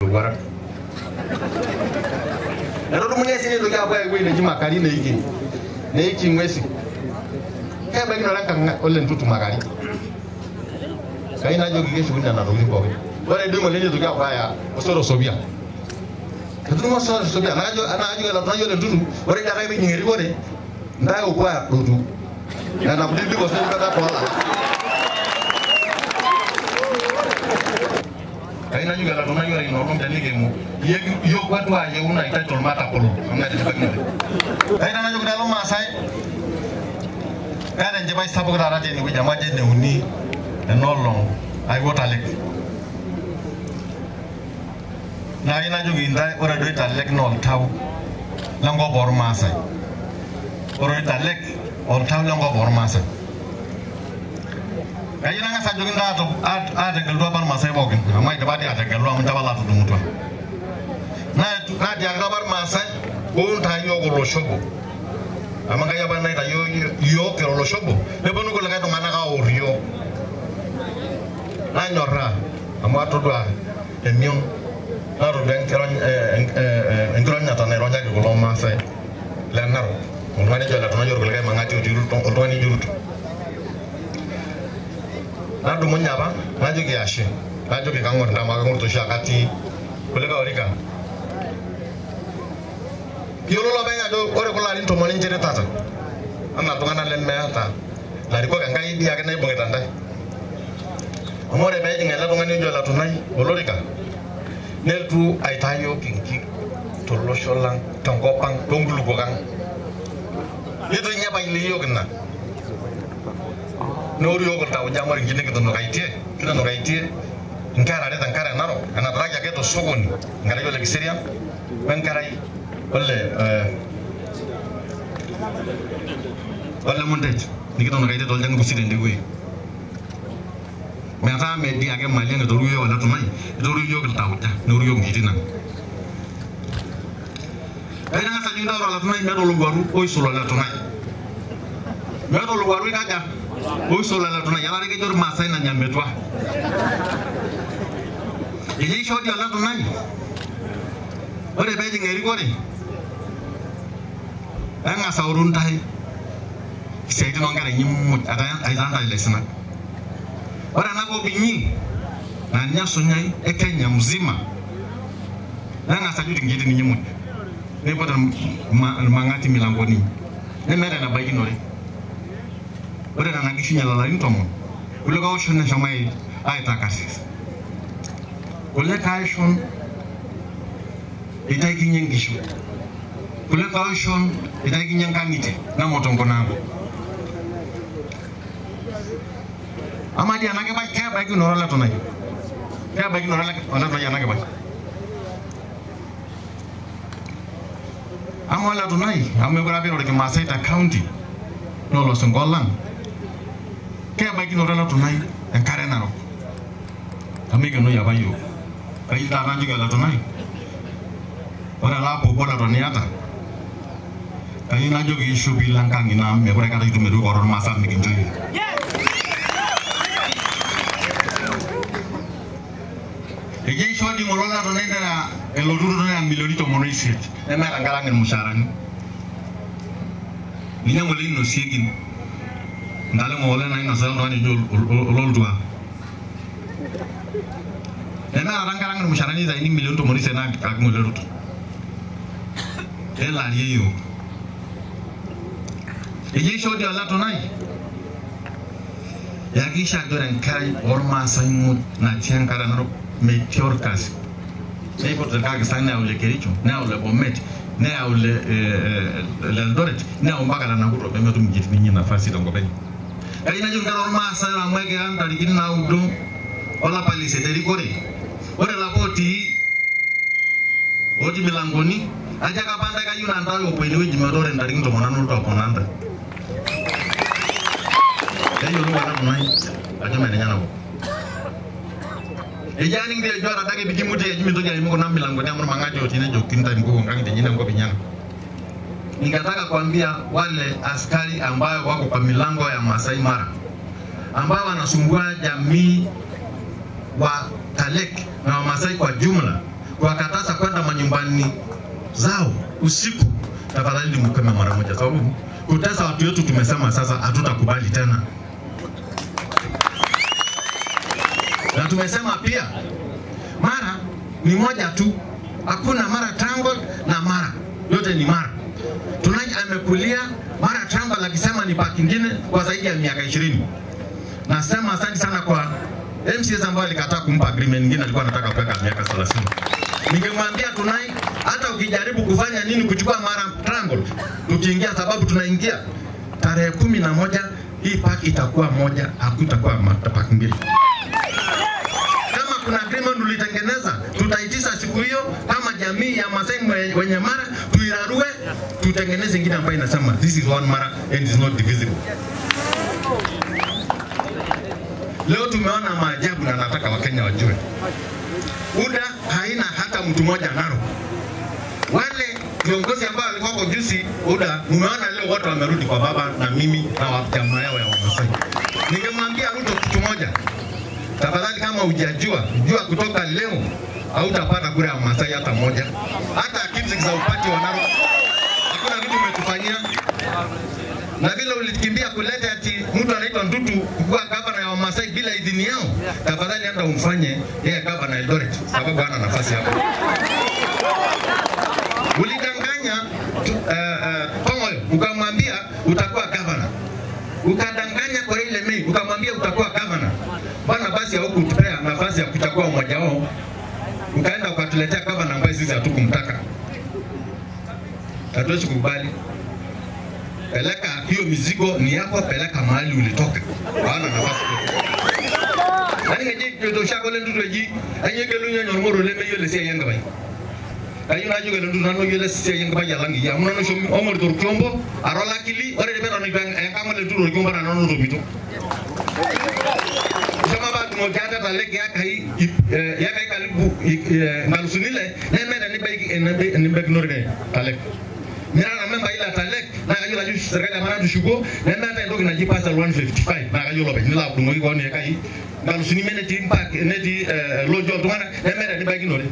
Ilowuarak. Etudumunye sii neitoki aapuo ewueji neji Makari neiki. Neiki ng'uesi. Kebaikinore enkang ole Ntutu Makari. Kayieu najoki keshukuni nena tokitin pookin. Ore doi ng'ole neitoki aapuo aaya osero Sopia. Etudumua osero Sopia naa kajo Elatunai ole Ntutu ore dii ake piijing erikore ntae opuo aadotu nena kutitik osinipika toolala. Kayieu najoki Elatunai ore ina olong tenikiimu iyie okwatu ayieu naitai tolmatapolo amu etishipakinote. Kayieu najoki lelo Maasai kaata enchipai sapuk taata tinewueji amu ajo eneuni ena olong aiwuo Talek. Naa kayieu najoki intae ore doi Talek naa oltau lenkop oormaasai. Ore doi Talek oltau lenkop oormaasai. Kayieu nang'as ajoki intae aategelutu apa irmaasai pookin amu aidipa dii ategelu amu inche apa laatudumutua. Naatiakita apa irmaasai oontaa iyiook olosho obo. Amu Enkai apa naitayio iyiook kira olosho obo neponu kulikae tung'anak aor iyiook. Nanyorraa amu atodua emion natodua enkironyata naironyaki kulo Maasai le Narok. Oltung'ani ojo Elatunai orkulikae Mang'ati otii Ruto, oltung'ani ojo Ruto. Nadumunye apa najoki ashe, najoki kang'or intae amu kang'orita oshiake atii kulikae orika. Iyiolo olopeny ajo ore kulo arin tomon inchiritata anaa iltung'anak lemeeta ilarikok Enkai dii ake naibung'ita ntae. Amu ore peejing ele tung'ani ojo Elatunai olorika nelotu aitaa iyiook inkik tolosho lang, tenkop ang, toonkulupuok ang. Neitu ninye ebaiki iyiook ina. Neoru iyiook iltauja amu ore inji nikitunukaitie inkera are tenkare Narok enataraki ake tosokoni enkerai ole Kiserian wenkerai ole ole Mundet nikitunukaitie tolchani pusi tendewueji. Metaa metii ake mali ang etoru iyiook Olatunai, etoru iyiook iltauja, neoru iyiook inkiitin ang. Kayieu nang'as ajoki intae ore Olatunai meeta olowuaru oisul Olatunai. Meeta olowuaru oikaja oisul Olatunai. Alare kejo irmaasai nanya metua. Ejo isho dii Olatunai ore peejing erikore neng'as aoru intae isiaitin oonkera inyi muj aitaa intae ilaisinak. Ore ena kop inyi naa ninye osunyai e Kenya mzima neng'as ajut inkiitin inyi muj neiput irmang'ati milangoni nemeeta enebaikinore. Ore nena kishu inyi lelo arin 10 kulikae oshon eshomo aitaa karsis. Kulikae oshon eitaikinye nkishu. Kulikae oshon eitaikinye nkang'itie nemoto nkunango. Amaa dii ena kibai kebaikinore Olatunai? Kebaikinore Olatunai ena kibai? Amaa Olatunai amu meekure apa eiro irkimaasai te county naa olosinko lang, kebaikinore Olatunai enkare Narok amu eikenoi apa iyiook. Kayieu taata najoki Olatunai ore ele apuopuo leton iyata kayieu najoki ishu piilo enkang ino amu meekure aikata itum aitoki aoro irmaasai mikincho iyiook. Ejo isho dii ng'ole Olatunai neya elotu neya milioni 18 nemeeta nkera ang irmushaarani. Ninye ng'ole einosieki ntaleng'o ng'ole nainosita oltung'ani ojo ololtua. Nemeeta nkera ang irmushaarani neitayuni milioni 18 naakaki ng'ole Ruto. Elarie iyiook. Ejo isho dii Olatunai ihakikisha ajo ore enkerai oormaasai muj natii enkare Narok metii orkasi. Neipot irkakisani neyau le Kericho, neyau le Bomet, neyau le Eldoret, neyau mpaka le Nakuru pemetum inkiitin inyi nafasi tenkop enye. Kayieu najoki inkera oormaasai amu ekiya ntarikini 9 olapa leisiet erikore. Ore ilapa otii milangoni ajo ake apa ntae kayieu naa ntae opuo inewueji metaa ore ntarikini 14 nolotu aponaa ntae. Keyiolou Olatunai ajo menenye ena kop. Ejo aning dii ejo ore adake pikimutie eji mintoki aimu kuna milangoni amu irmang'ati otii nejo kintai mpuku nkang'itie inyi nenkop inyi ena. Ningetaka kuambia wale askari ambayo wako kwa milango ya Masai Mara ambao wanasumbua jamii wa Talek na Wamasai kwa jumla, kuwakataza kwenda manyumbani zao usiku, tafadhali mkeme mara moja, sababu kutesa watu wetu tumesema sasa hatutakubali tena. Na tumesema pia Mara ni moja tu, hakuna Mara Triangle na Mara, yote ni Mara. Tunai amekulia Mara Triangle akisema ni park ingine kwa zaidi ya miaka 20. Nasema asante sana kwa MCS ambaye alikataa kumpa agreement nyingine, alikuwa anataka kuweka miaka 30. Ningemwambia Tunai, hata ukijaribu kufanya nini kuchukua Mara Triangle, tukiingia, sababu tunaingia tarehe 11, hii park itakuwa moja, hakutakuwa park mbili. Kama kuna agreement ulitengeneza, tutaitisha siku hiyo kama jamii ya Masai wenye Mara, tuirarue, tutengeneze ingine ambayo inasema this is one Mara and is not divisible. Leo tumeona maajabu na nataka Wakenya wajue. UDA haina hata mtu mmoja naro. Wale viongozi ambao walikuwa kwa juzi UDA, mumeona leo watu wamerudi kwa baba na mimi na jamaa yao ya Wamasai. Ningemwambia Ruto kitu moja. Tafadhali kama hujajua, jua kutoka leo hautapata kura ya Wamasai hata moja. Hata Kipsigis za upati wa Narok. Hakuna kitu umetufanyia. Na vile ulikimbia kuleta ati mtu anaitwa Ntutu kuwa gavana ya Wamasai bila idhini yao, tafadhali enda umfanye yeye gavana Eldoret, sababu hana nafasi hapo. Ulidanganya Kongoyo, ukamwambia utakuwa gavana. Ukadanganya Koreile Mei, ukamwambia utakuwa gavana. Bwana basi haukutupea nafasi ya kuchagua mmoja wao. Ukaenda ukatuletea gavana ambaye sisi hatukumtaka. Hatuwezi kukubali. Peleka hiyo mizigo ni yako, peleka mahali ulitoka. Hawana nafasi. Nani ngeji tosha kole ndutu eji, anyegelunya nyormoro leme yole siya yanga bai. Kayu najo gele ndutu nanu yole siya yanga bai yalangi. Ya muna no shomi omor torkiombo, arola kili, ore debe rano ibang engkang ole ndutu torkiombo nanu tomito. Sama ba tumokiata talek ya kai kalibu ngalusunile, neme nani bai nani bai norge talek. Mira na memba ila talek na kayo la serikali mara tushuko na meta ndoki na jipa 155 na kayo lobe ni la dungo ko ni kai ngalusuni mene ti impact ne ti lojo tungana na meta ni bagi nore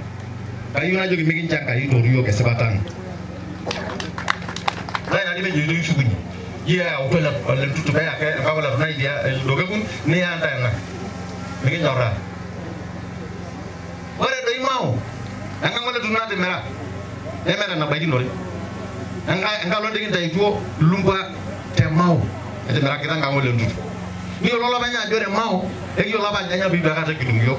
kayo na jogi migin chaka yi toruyo ke sebatan na na ni be jogi shuguni ya opela le tutu kaya ka wala na idea doge kun ni anda na migin nyora ore do imao anga ngole tunate mera e mera na bagi nore Enggak lo dingin dari itu lumba temau itu mereka kita nggak mau lentur. Ini lo banyak ada yang mau, ini lo banyaknya lebih bakal segini yo.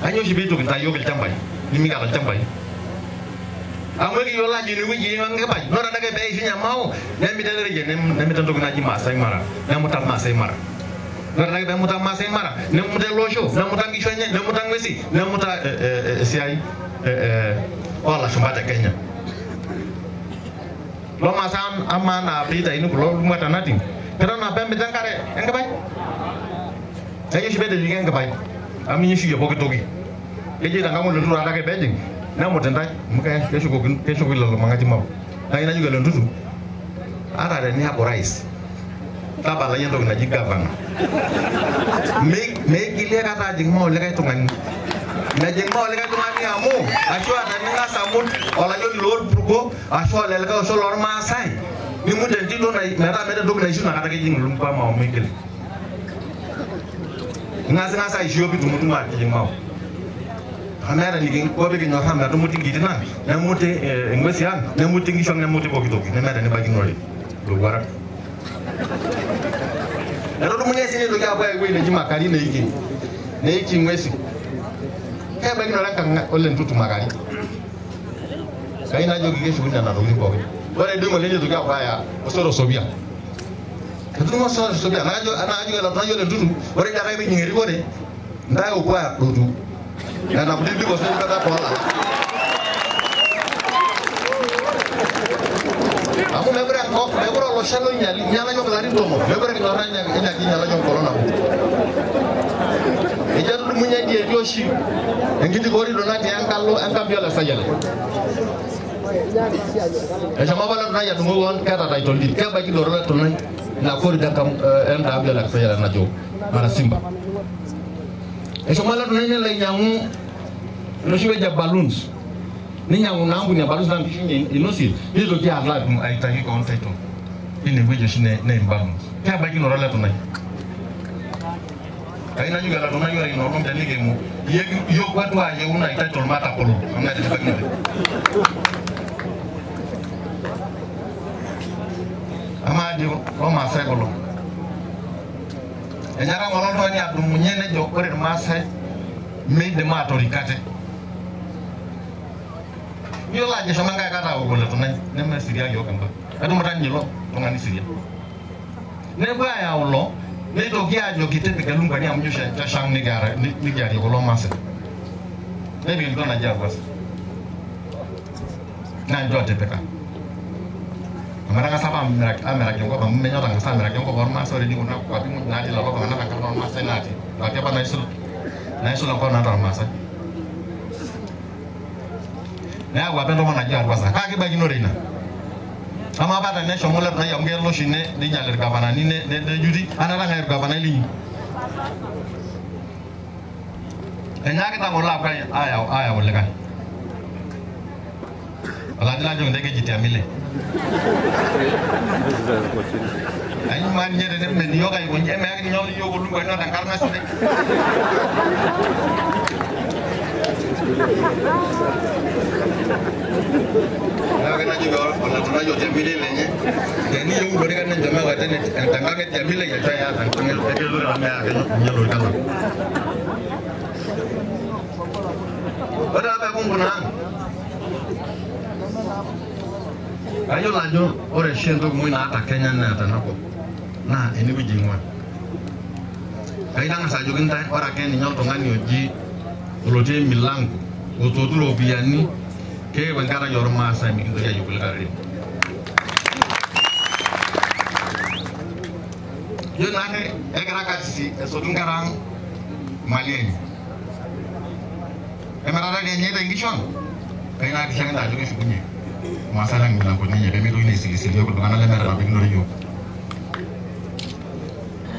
Hanya si betul kita yo kecampai, ini mika kecampai. Amu ini yo lagi nunggu jadi orang kepai. Nora ada kayak isinya mau, nami dari aja, nami tentu kena jimas saya marah, nami mutar mas saya marah. Nora ada kayak mutar mas saya marah, nami mutar losho, nami mutar kisuanya, nami mutar ngesi, nami mutar siai, oh lah sumpah kayaknya. Lo masan ama na berita ini kalau lu mata nanti, karena apa yang bilang kare, yang kebaik, saya sih beda juga yang kebaik, kami sih ya pokok togi, jadi kamu lentur ada ke Beijing, nah mau tentai, makanya kesuku lo mengaji mau, nah ini juga lentur, ada ada ini aku rais, tapi lain untuk ngaji gavana, make ilia kata jeng mau lekai tungan. Najeng mau lekai tungan ni amu, aswa dan nggak samud, orang yang lor bruko, aswa lelka aswa lor masai, ni mu janji lo naik, mereka mereka dok naik nak kata kejing lumpa mau mikir, nggak sengaja isu itu mutu nggak kejing mau, kamera ni keng, kau bikin orang mereka mutu tinggi tenang, yang mutu Inggris yang, yang mutu tinggi sang, yang mutu poki toki, mereka ni bagi nori, luar. Lalu rumahnya sini tu apa yang gue ni makari ni iki, Inggris. Kayak bagi orang kan oleh tutu makari. Saya nak jogi ke suku nak jogi poki. Boleh dulu boleh jogi apa ya? Osoro sobia. Itu rumah osoro sobia. Anak jo kalau nak jogi tutu, orang cara ini ngeri boleh. Ndak ukuah tutu. Dan aku di bosnya kata pola. Aku mebra kok, mebra lo selo nyali, nyala jo kelari tomo. Mebra kita orang yang nyala jo kolona. Ejar punya dia Yoshi. Yang kita gori donat yang kalau yang kami saja. Sama bala naya tunggu kan kata title deed. Kaya bagi lorong tunai nakori dan kam yang ambil saja najo mana Simba. Sama bala tunai ni lain yang Enoshi wueji e balloons. Ninyangu ina ampuni e balloons naa nkishu ninye inosie nitoki alo adung aitaki kewon title ine wueji oshi neim balloons. Kebaikinoto ele tunai. Kayieu najoki ele tunai ore ina olong tenikiimu iyie okwatu ayieu ina title matagolo amu etishipakinote. Amaa aji lomaasai kulo. Enyaaka ng'ole oltung'ani adumunye nejo ore irmaasai meidim aatorik ate. Iyiolo ajo eshomo enkae kata aoku ele tunai nemesiria yiok emba. Etumuta ninye ilo tung'ani siria. Nepuo ayau ilo neitoki ajoki tipika elungani amu ijo oshi ang nikiarie kulo maasai. Nepik enkitok naji Arwasa. Naa ninche otipika. Amu etang'asa apa amiraki enkop amu menye otang'asa amiraki enkop ormaasai ore dii kuna kwapi muj natii lelo tung'anak enkarna ormaasai natii kwapi apa naisul enkop naata irmaasai. Neyau apa entomononi naji Arwasa. Kaa kibaikinore ina? Amaa apa teneshomo ele tunai amu kelo oshi neinyal irgavanani nejuti anaata ng'ae irgavanai linyi. Enyaakita ng'ole apuo ayau likae. Olaji lajoki ntae keji Tiamile. Aimaa ninye tenemen iyiok aikonji emeaki ninye iyiok olungu tenkarna sidai. Neeku najoki olatunai otiamile lenye teniyieu ilorikan ninche mewaita tenkang e Tiamile encho eya tenkang ekelorika meya ninye ilorikan lang. Ore taa peeku ang kayiolo ajo ore oshi entoki muj naata Kenya neeta enakop naa enewueji eing'ua. Kayieu nang'as ajoki ntae ore ake ninye oltung'ani oji olotii emilango otootu iropiyiani keeku enkerai ormaasai mikintoki ayieu kulie kareren. Iyiolo naake egira karsisi esotu nkera ang mali enye. Emirata dii enyeita inkishu ang, kayieu nahakikishaki ntae ajo keshukunye irmaasai lang imilankoni enye pemeitokini aisilisili iyiok iltung'anak lemeeta enabakinore iyiok.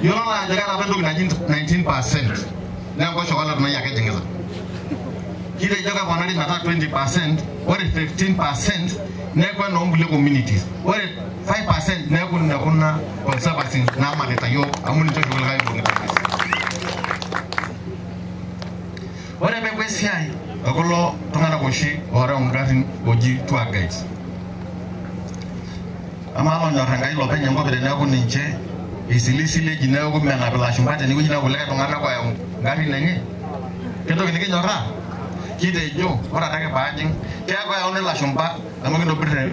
Iyiolo naa ajo keeta apa entoki naji 19% naa enkoshoke ele tunai ake ejing'ita. Kitejo keponari metaa 20%, ore 15% neeku enoonkulie communities. Ore 5% neeku inekuna conservancies naamanita yiok amu ninche oshi kulikae oibung'ita irkasi. Ore peeku esiai ekulo tung'anak oshi ooreu ingarrin oji tour guides. Amaa lonyor Enkai lopeny enkop teneeku ninche isilisili eji neeku menap ilashumba tenewueji neeku kulikae tung'anak oyau ingarrin enye. Kentoki nikinyorraa? Kitejo ore adake paajing keeku eyauni ilashumba amu kintobir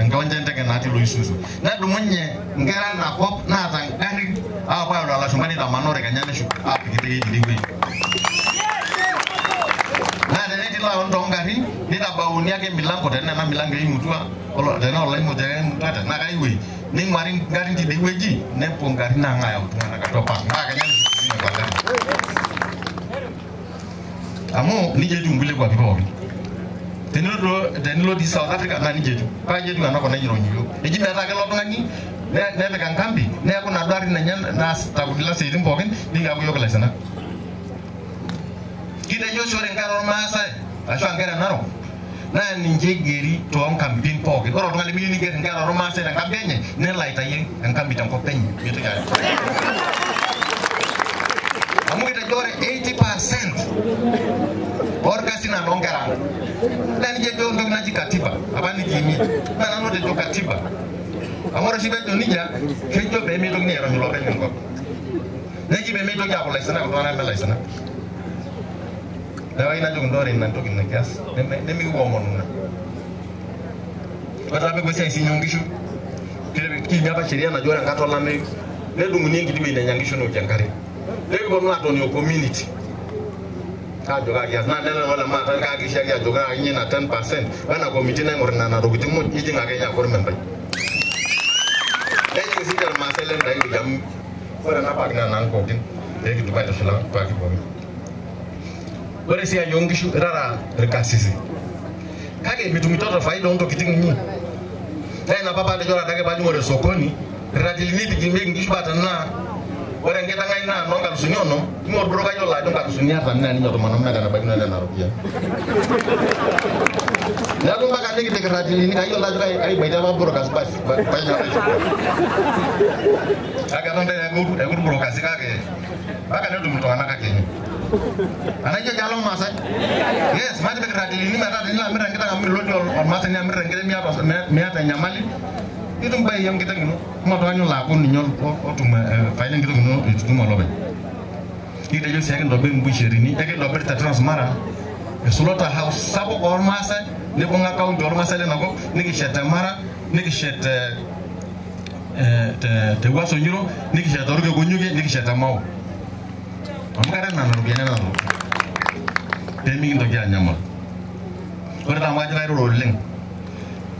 enkiwanja enteke natii Loisusu. Nedumunye inkera ena kop naata ingarrin aapuo ayau lelo ashumba neitamanaa kenya neshuk aapik intekei tidie wueji. Naa tenetii laoni toongarrin neitabauni ake emilango tenaa ena milango eimutua tenaa olaimuti ake eimutua tenaa kai wueji neing'uari ingarrin tidie wueji nepuo ingarrin ang ayau iltung'anak atua park mpaka kenya neshukuni nekua garrin. Amu nejia etiu nkulie kwapi pookin. Tenilo dii South Africa naa nejia etiu. Paa nejia etiu enakop nairony iyiok. Eji metaa kelo oltung'ani nepik enkambi neeku inaduo arrin enye naasita kila isiaitin pookin nikiaku iyiok ilaisinak. Kitejo oshi ore inkera ormaasai ashu inkera e Narok naa ninche eigeri toonkampin pookin. Ore oltung'ani limiyieu neiger inkera ormaasai tenkampi enye nelo aitayu enkambi tenkop enye mitoki aya. Amu kitejo ore 80% orkasin naa loonkera ang. Naa nejia ejo entoki naji katiba apa nikiimie. Naa nanu otejo katiba. Amu ore oshi peejo nejia kejo pee meitokini airony ilopeny enkop. Neji pee meitoki aaku ilaisinak iltung'anak leme ilaisinak. Neeku kayieu najoki ntae ore ina entoki nikias nemikiomonu ina. Ore taa peeku esiai siinye oonkishu kiimie apa sheria najo ore enkata olameyu nedung'uni enkiti wueji nenya nkishu neokie enkare. Nikiponu aatoni o community aajo kaa kias naa nelo ole maata kaakikishaki ajo kaakiyie ina 10% wena committee naing'or nena tokitin muj ijing ake iyie aaku ormembai. Nejing siinche irmaasai lendai wueji amu ore ena park naa enaang pookin pee kitum aitushula mpaaki pookin. Ore esiai oonkishu irara irkarsisi kake mitumitoto faida oontokitin inyi. Naa ina apa paatejo ore adake paajing ore sokoni iratilini itijing'ieki inkishu paa tenaa Ore enkiteng' ai naa noonkalusuni onom, ime orbrokai olo ajo nkalusuni artam naa ninye tomon amu meeta enabaikino nena ropiyiani. Neeku mpaka nikipik iratilini kayiolo ajo kaibaita apa brokers basi kake eton taa eeku irbrokasi kake mpaka netum iltung'anak haki enye. Anaa ijo alo Maasai? Yes, matipik iratilini metaa tenilo amir enkiteng' amu milo dii ormaasani amir enkiteng' miata enyamali, nitum bei enkiteng' ino. Ime oltung'ani olo aaku ninye otum faida enkiteng' ino eitu itum olopeny. Nikitejo sii ekintobir imbusherini, ekintobir te Transmara e slaughter house sapuk ormaasai nibung'a county ormaasai lina kop nikishet te Mara, nikishet te Wuaso Nyiro, nikishet torkekunyokie, nikishet te Mau. Amu keetae nena ropiyiani ena toki pemikintoki anyamal. Ore taa amu kajo kairoro oleng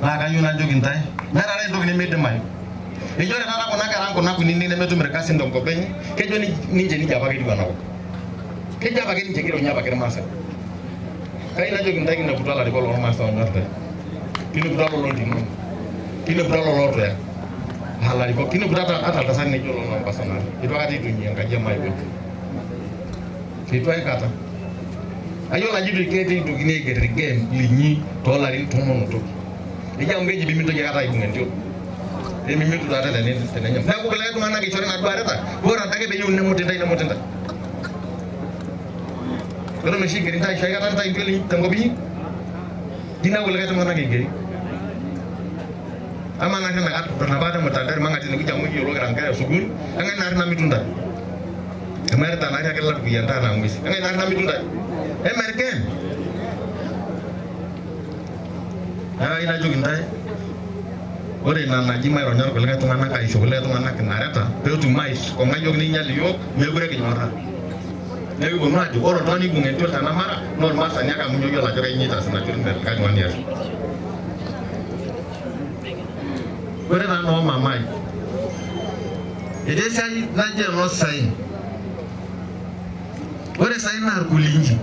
naa kayieu najoki intae meeta ake entoki nemidimayu. Ejo ore taata kuna kera ang kuna kunini nemetum irkasin tenkop enye, kejo ninche nijia apake etiu enakop. Kejo apake ninche kironyi apake irmaasai. Kayieu najoki intae kineputua ilarikok lormaasai onyor intae. Kineputua lelo loontimi, kineputua lelo lootuya aa ilarikok, kineputua ata iltasati laijo loo Mombasa naarri. Eitu aikata itunyi enkaji e Mayian. Eitu aikata. Ayiolo ajo eitu eitokini aiger irgem linyi toolarin tomon otoki. Eji amu keji pimintoki aikata aibung entiol. Pemimitu taata tenenyam. Neeku kulikae tung'anak eishori inaduo areta, ore adake peeyieu nemut intae nemut intae. Eton oshi eigeri intae aisho aikata intae intioli tenkop inyi? Ji neeku kulikae tung'anak eigeri. Amaa naarri enapa temutandao irmang'ati tinewueji amu ekiyiolo kira nkera e sukuul, eng'ae naarri namitu intae? Emerita naarri ake ilarkuyiaa intae anaa ng'uesi. Eng'ae naarri namitu intae? Emerken. Neeku kayieu najoki intae ore ina naji maironya irkulikae tung'anak aisho kulikae tung'anak inareta peetum aisukuma iyiook neinyal iyiook meekure kinyorraa. Neeku kiponu aajo ore oltung'ani oibung entiol tena mara naa ormaasani ake amu ninye oyiolo ajo kainyoo itaas ina tiol mee likae tung'ani eas. Ore taa noo mamai, etii esiai naji enoo saen. Ore saen naa irkulinji.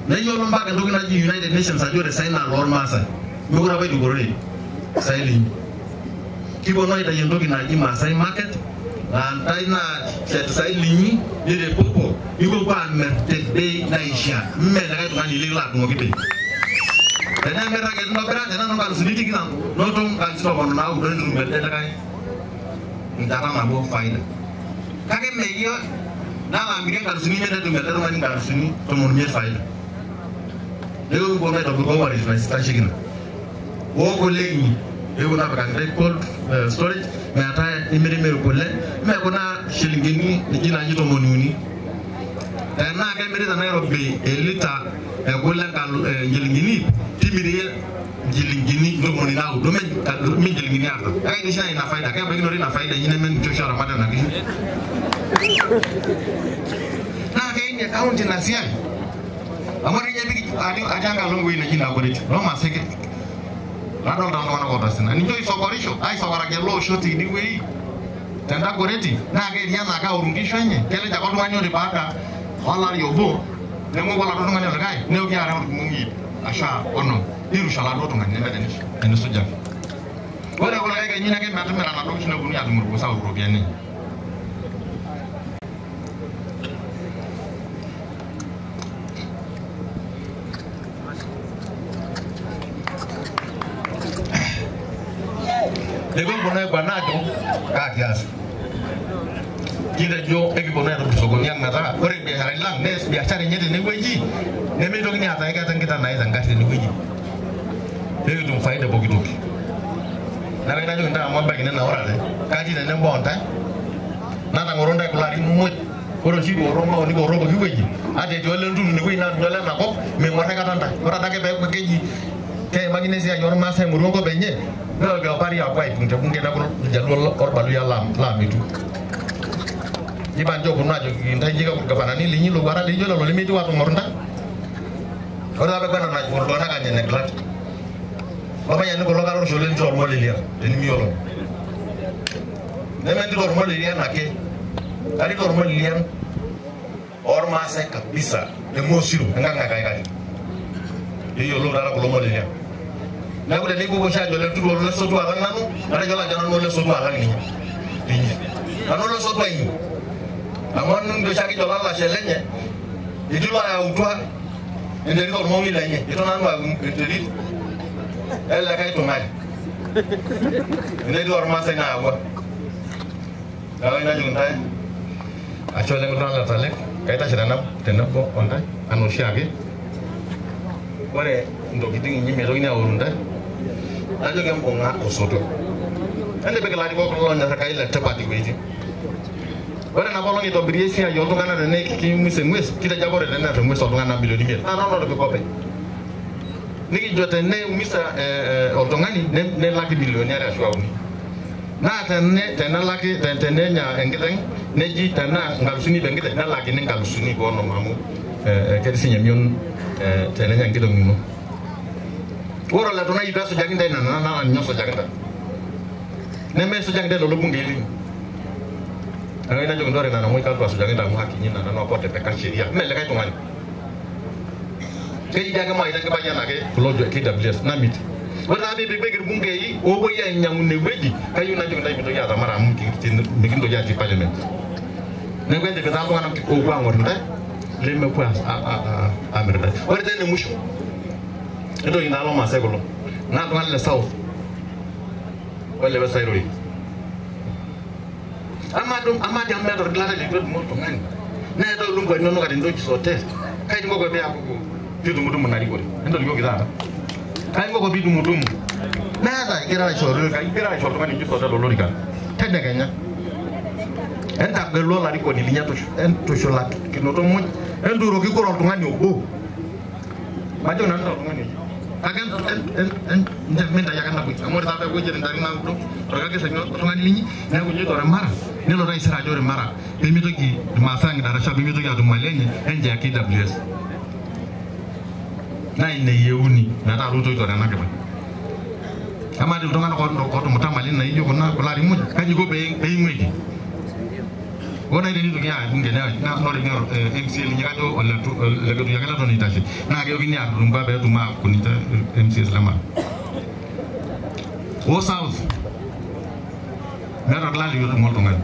Neyiolo mpaka entoki naji United Nations ajo ore saen naa loormaasai. Mekure apa eidukororeki saen linyi. Kiponu aitayu entoki naji Maasai Market laa ntae naashet saen linyi niripupu nipuopuo aamir te bei naishaa. Mme likae tung'ani likilo adung'oki bei. Tenemir ake ntobira tenaa nonkalusuni tikitam noto nkalusuni tomon naudo nitum elde likae enchata nabo faida. Kake mme iyie nalo amirie nkalusuni imiet netum elde tung'ani nkalusuni tomon oimiet faida. Neeku ekiponu aitobir cooperative naitasheki ina. Oo kule inyi ekiponu apikaki intae cold storage metaa imirimiri kule mme kuna shilingini eji naaji tomoni uni. Tenaa kemiri te Nairobi elita e kule nchilingini ip, timirie nchilingini ntomoni naudo mme nchilingini artam. Kake oshi ina faida, kebaikinore ina faida inyi neme ninche oshi oramat nena kishu. Naa keimie county ina siai amu ore ninye piki atii enkalo ewueji neji Dagoretti loomaasai nadolta iltung'anak otaasa ina. Ninche oisokorisho aisokoraki ele osho tidie wueji te Dagoretti naa ketii enaa keoru nkishu enye, kelej ake oltung'ani ore baada olari obo nemoku oladuo tung'ani olikae neeku kiara orkumok ip ashu onom nirusha oladuo tung'ani nemeeta enisujaki. Ore kulikae kenyi ake metimira inaduo kishu neponunui aatum irgoso aoru iropiyiani enye. Neeku ekiponu aiguana aajo kaa kias. Kitejo ekiponu aitobir sokoni ang metaa ore irbiasharani lang nees biashara enye tenewueji nemeitokini aata aikata enkiteng naita engarri tenewueji pekitum faida pooki toki. Neeku kayieu najoki intae amu abaiki ninaurate katii tenebo ontae natang'oro intae kulo arin muj. Ore oshi kiorro mbao nikiorro pooki wueji ata etii ole Ntutu inewueji naa ninye olenakop ming'or aikata intae. Ore adake peeku keji keimakini esiai ormaasai aing'oru enkop enye neeku aapuo aipung te bunge neeku iljaluo orbaluyia laamitu. Iba nche oponu ajoki intae inji kakwa irgavanani linyi lowuarak laijo lelo lemeitieu atung'or intae. Ore taa peeku ena napuo iltung'anak aanya ine gilat. Lamayiani kulo kare olosho lentito ormolelian tenimiyiolo. Neme entito ormolelian ake, katito ormolelian ormaasai kabisa lemosiro enkang e Kaikati. Peeyiolou taata kulo molelian. Neeku tenikipuo oshi aajo ole Ntutu olesotua alang nanu, natejo ajo nanu olesotua alang ninye. Ninye. Nanu olesotua inyi. Amu ntoshaki kijo lalashe lenye etii loyautua enterit ormong'i lenye itu nanu ayau enterit elelikae tung'ani enterit ormaasai naayawua. Neeku kayieu najoki intae ashe oleng iltung'anak le Talek, kaitashe tenebo o ntae enaa oshiake. Ore intokitin inyi meitokini aoru intae, najoki embung'a osotua. Entipik ilarikok loonyor Enkai le tipat iwuejitin. Ore enapa olong itobiri esiai ooltung'anak tene kimus eng'ues, kitejo apa ore teneer eng'ues oltung'ani naa milioni imiet. Naa nanu lotipika openy. Nikijo teneumisa oltung'ani nelaki milioni are ashu uni. Naa tenelaki tenenya enkiteng neji tenaa nkalusuni ip enkiteng nelakini nkalusuni ip onom amu ketii sinye emion tenenya enkiteng ino. Ore oletu nai peesujaki intae nena naa ninye osujaki intae. Nemesujaki intae lelo bungei linyi. Neeku kayieu najoki intae ore nena muj kalotu asujaki intae amu haki inyi nena napa otipika sheria mme likae tung'ani. Keji dii ake mawaita enkipayian ake kulo KWS namit. Ore taa piipikpik irbungei oopuoi ainyang'u inewueji kayieu najoki intae mintoki atamara amu mikintoki atii parliament. Neeku entipik taa iltung'anak oopuo aang'or intae lemepuo aamir intae. Ore taa ene musho entoki naa lomaasai kulo naa iltung'anak le South ole West airorie. Amaa dii amu meeta orgilata litu edumu oltung'ani neetae ilumbwa inonok ati intoki sote kai inkoko piakuku pitumutumu ina rikore entolikioki taata kai inkoko pitumutumu meeta igira aisho olorika igira aisho oltung'ani inji sote lolorika tedekenya entagelu olarikoni linyi entushulakinoto muj entuuroki kura oltung'ani obo majo nanu oltung'ani oji kake mintayu ake naboishi amu ore taa peeku ejo intarikini naudo torkakeseni oltung'ani linyi neeku ijoito ore Mara nelo taisere ajo ore Mara peemitoki irmaasai ang'idarasha peemitoki aatum mali enye enche ya KWS. Naa ina eyieuni metaa Ruto oitore ena kipang. Amaa dii iltung'anak ootumuta mali naijo kuna kulo arin muj kaji iko pee eing'uiki? Ore nai tenitoki aaya bunge naa ore MCA linyi kajo oleketuya ake leton eitashe naa keyokini aatumbua peetum aaku ninche MCAs le Mara. O South meeta orgilata litu edumu oltung'ani.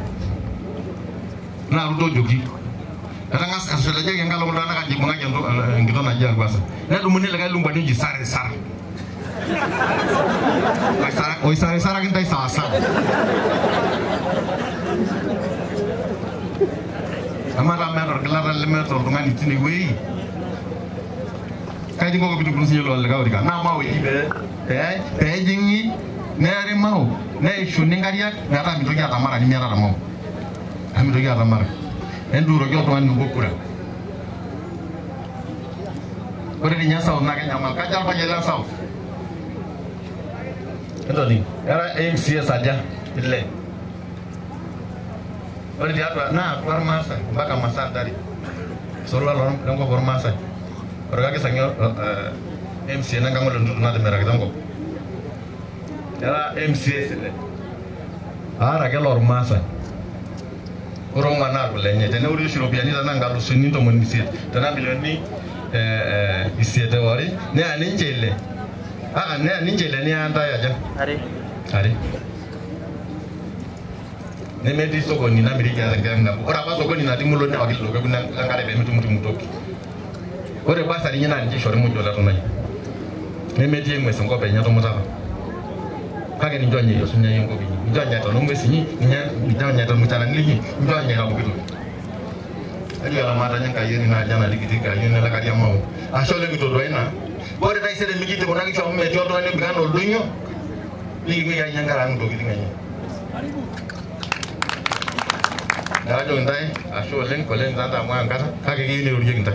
Naa Ruto ojoki etang'asa etelejaki enkalo kulo tung'anak ajo ibung'aki enkitok naji Arguasa. Nedumuni likae lumbwani oji Sarisara. Oisarisaraki intae sawasawa. Amaa taa meeta orgilata lemeeta oltung'ani tine wueji? Kaji inkoko piitupuku sinye ilo likae orika? Naa Mao eji pee peejing'i neeri Mao neishuni nkariak metaa mintoki atamara nimiatata Mao. Amu mintoki atamara. Entuuroki oltung'ani obo kura. Ore ninye South naa kenyamal. Kaja olpayian le South? Entoning. Era MCAs aja? Ile. Ore tiatua naa atua irmaasai mpaka masaa hatari. Sorual lenkop ormaasai. Orkakisang'i MCA lenkang' ole Ntutu natimirakita enkop. Era MCAs ile. Aare ake lormaasai. Ore ong'uan naa irkulenye. Teneori oshi iropiyiani tenaa nkalusuni ntomoni isiet tenaa milioni isiet eori neya ninche ile. Neya ninche ile niya ntae aja? Are. Are. Nemetii sokoni namiriki ata enkiteng' nabo. Ore apa sokoni natii mulo newaki lelo kekun lenkare pee mitumutumu toki. Ore bursary inyi naa ninche eishori muj oletunai. Nemetii eng'ues enkop enye tumutaka. Kake ninche oonyaita osunyai enkop inyi. Ninche oonyaita noo ng'uesi inyi, ninche oonyaita irmucharani linyi, ninche oonyaita pooki toki. Ajo eramatanya enkayioni naaji enarikiti ayioni ele Kariamau. Ashe oleng kitodua ina. Ore taisere mikitii kuna kishu amu metii oltung'ani obik anaa oldonyio, nikipuo anya enkare ang' intokitin enye. Neeku ajoki intae ashe oleng, poleni taa amu enkata kake keyieu neirorieki intae.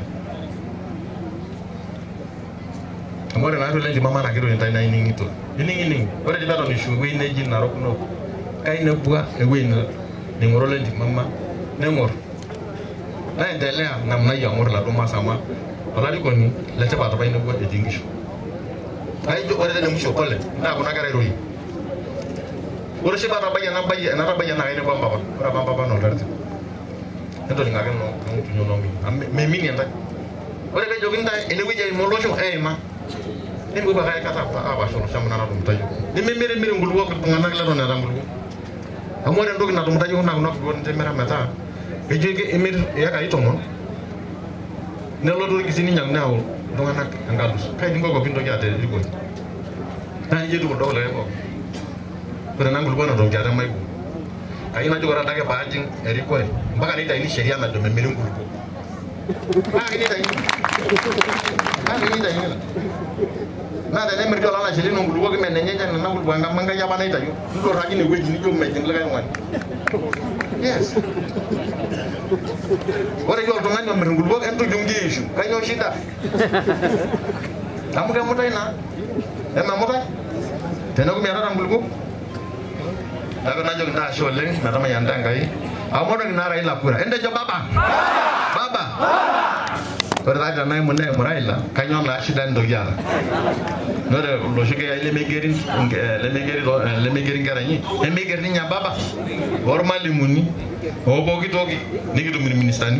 Amu ore naari oleng timama naa kirorie intae naa ining'ito. Ining'ining. Ore dii peton ishu ewueji neji Narok North, kainepua ewueji ning'oro ole ntimama neng'or. Naendelea namna hiyo ang'or iladuo masaa amu olarikoni letipat apa inepua etii nkishu. Naijo ore tene musho pole naa kuna kera airorie. Ore oshi paatabayie enatabayie naa kainepua mpapa. Ore apa mpapa naa oltariti. Entoling ake noo ng'utunyo noo amu meiminie ntae. Ore peejoki ntae enewueji eima olosho eima. Nimipuopuo ake aikata apaasha olosho amu ina natumuta yiok. Nimimirimiri nkulupuok iltung'anak leton eeta nkulupuok. Amu ore entoki natumuta yiok naa kuna kulupuok nitimira metaa Ejo imir eyakai 10 nelotu orkisi ninyang'u neyau iltung'anak enkalusu. Kai inkoko pintoki aata erikore? Naa nejia etiu kuldo kulikae pookin. Ore ena nkulupuoni neton kiata emaibung'. Kayieu najo ore adake paajing erikore mpaka neitayuni sheria najo memiri nkulupuok. Naa keitayuni. Naa keitayuni ina. Naa tenemiri olalashe lino nkulupuok imenenye nena nkulupuok Enkai apa naitayio. Nidurraki inewueji nijo mejing likae tung'ani. Yes. Ore iyieu oltung'ani omir nkulupuok entuj nkiishu. Kainyoo shida? Amu kemutai naa. Ememutai? Teneeku miatata nkulupuok. Neeku najoki ntae ashe oleng metamayianita Enkai. Aomonoki naa Raila kura. Entejo baba. Baba. Ore taa tenaimu neimu Raila, kainyoo naa shida nintoki aata? Ore loshi keyai lemeigeri lemeigeri nkera inyi, nemeiger ninye baba, ormalimuni, opooki toki, nikitum irministani.